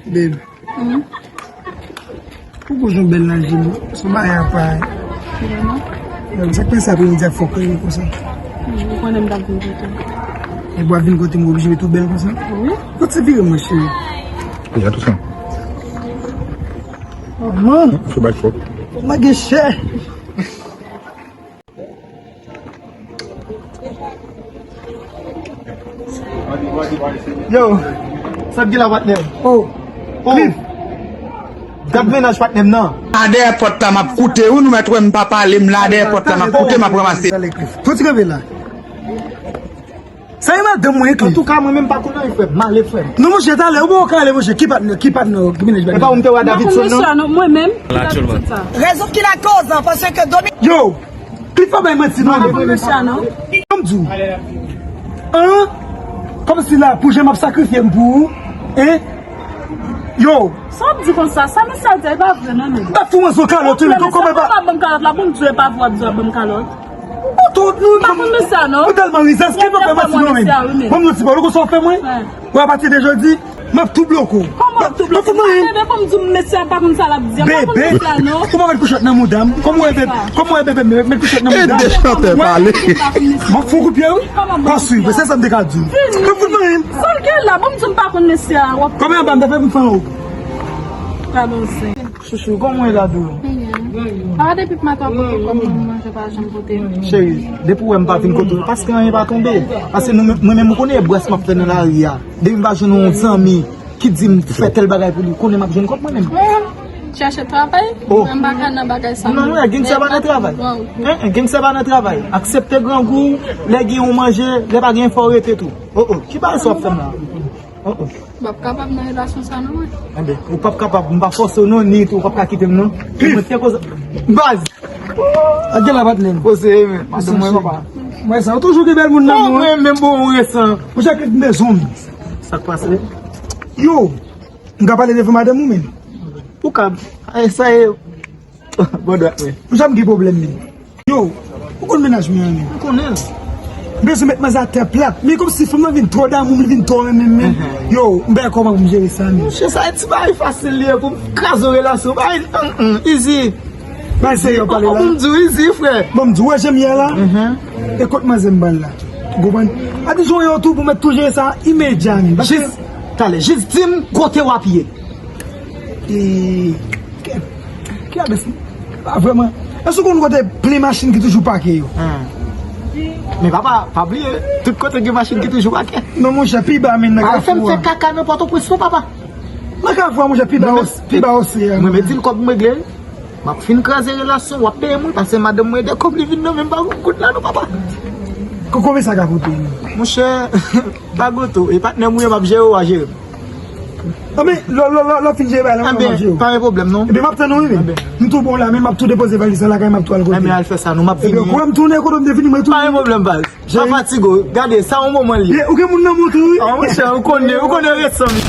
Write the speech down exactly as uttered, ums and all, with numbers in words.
Babe. Pou kouzin bèl nan jeni, se yon bagay apa. Vrèman? Sa k pase apremidi a fòk rele konsa? Ou konnen m t ap vin kote w. E w ap vin kote m, ou oblije ret tou bèl konsa? Wi. Kote vire mwen, cheri? Deja tou sa. Manman. Fè bay fòk. Mwen gen chè. Yo, sa k gen la, patnè? Oh, oh. Cliff. Gad mennaj patnè m nan. La dèyè pòt la, m ap koute, wi, nou mèt wè m pa pale, m la dèyè pòt la, m ap koute, m ap ranmase. Talè, Cliff. Fò ti kanpe la. Sa e madanm mwen, Cliff. Antouka, mwen menm pa konn anyen, frè m. M ale, frè m. Non, monchè, talè, ou bon, ka ale, monchè. Ki patnè, ki patnè, ki mennaj patnè? E pa ou m te wè a Davidson, non? Mwen menm. Rezon ki la koz, paske Domi- Yo! Cliff pa bay manti non. Mwen pa konn mesye a non. Kòm di w. An? Kòmsi la pou jan m ap sakrifye m pou ou. Hein? Yo. Sa w ap di konsa? Sa mesye a di a e pa vre non nèg. M ap fout mwen sou kalòt wi. Kòman e pa ban m kalòt la pou m di w e pa vre w ap di w ap ban m kalòt? Ou tout nou. M pa konn mesye a non. Ou tèlman rizèz ki pa fè manti non men. Ban m yon ti pawòl ou konn sa w ap fè mwen? Ou apati de jodi. M ap tou bloke w. Kòman w ap tou bloke m? Bebe, kòm di m mesye a pa konn sa l ap di a, m pa konn mesye a non. Kòman w met kouchèt nan mouda m? Kòman w ap, kòman w ap bebe met kouchèt nan mouda m? Ede chantè pale. M ap fè w kout pye wi. Kòman ban m mesye a? Pase, se sa m te ka di w. Fini. Kòm fout mwen. Sa l gen la, ban m di w m pa konn mesye a, w ap. Kòman anba m ta fè pou m fè yon. Pardon, se. Chouchou, kòman w ye la dou? Papa, depi maten w ap pote kòb mwen, manje pa janm pote. Cheri, depi w wè m pa vin kote w, paske anyen pa tonbe. Paske nou, mwen menm, ou konnen brès m ap fè nan lari a. Depi m pa jwenn yon zanmi ki di m fè tèl bagay pou li, konnen m ap jwenn kòb mwen menm. Chèche travay, mwen m pa ka nan bagay sa non. Non, non, gangsta pa nan travay. Hein, hein, gangsta pa nan travay. Aksepte grangou, lè gen yon manje, lè pa gen fò rete tou. Oh, oh, ki bagay sa w ap fè m la? Oh, oh. M p ap kapab nan relasyon sa non mwen. Enben, ou p ap kapab, m pa fòse w non, ni tou ou p ap ka kite m non. Mwen te koze. Baz! Ak gen la patnè m. Koze, men. Madanm mwen, papa. Mwen sa, ou toujou gen bèl moun nan mwen. Mwen menm bon ou resan. Ou chak ret m bezwen w. Sa k pase? Yo, m ka pale devan madanm ou menm? Ou ka, ay, sa e. Bon dwat mwen. Ou janm gen pwoblèm li. Yo, ou konn mennaj mwen an menm? M konnen l. M bezwen met manzè atè plat. Men kòmsi fanm nan vin twò damou m, li vin twò renmen m menm. Yo, m pa wè kòman pou m jere sa menm. Monchè, sa e ti bagay fasil li ye pou m kraze yon relasyon. Bagay, mm, mm, easy. Bagay serye w pale la. Pou m di w easy, frè. Bon, m di w wè jan m ye a la. E kot manzè m pral la? Ou konprann? A di jan w ye tou pou m met tou jere sa imedya menm. Jis, talè, jis di m kote w ap ye. E, kè, kè a bes, pa vrèman. Èske w konn kote plen machin ki toujou pake yo? Men papa, pa bliye, tout kote gen machin ki toujou pake. Non, monchè, pi ba menm nan Kafou a. Al fè m fè kaka nan Pòtoprens non, papa. Nan Kafou a, monchè, pi ba, pi ba oseyan. Mwen, men di l kòb m regle. M ap fin kraze relasyon, w ap peye mwen, paske madanm mwen de kòb li vin nan men m pa gon goud la non, papa. Ko-, konbyen sa ka koute? Monchè, pa goto, e patnè m ou ye, m ap jere w, w a jere m. Anben, lè, lè, lè, lè w fin jere bagay la, mwen ap jere w. Anben, pa gen pwoblèm non. Ebyen, m ap tann ou wi, men. Anben. M tou bon la, men m ap tou depoze valiz la lakay, m ap tou al kote. Anben, al fè sa non, m ap vini. Ebyen, kounye a m tounen kote m te vini, mwen tou. Pa gen pwoblèm, baz. Pa fatige w, gade, sa yon moman l ye. Ye, ou gen moun nan men w tou wi. Ah, monchè, ou konnen, ou konnen ret san mi.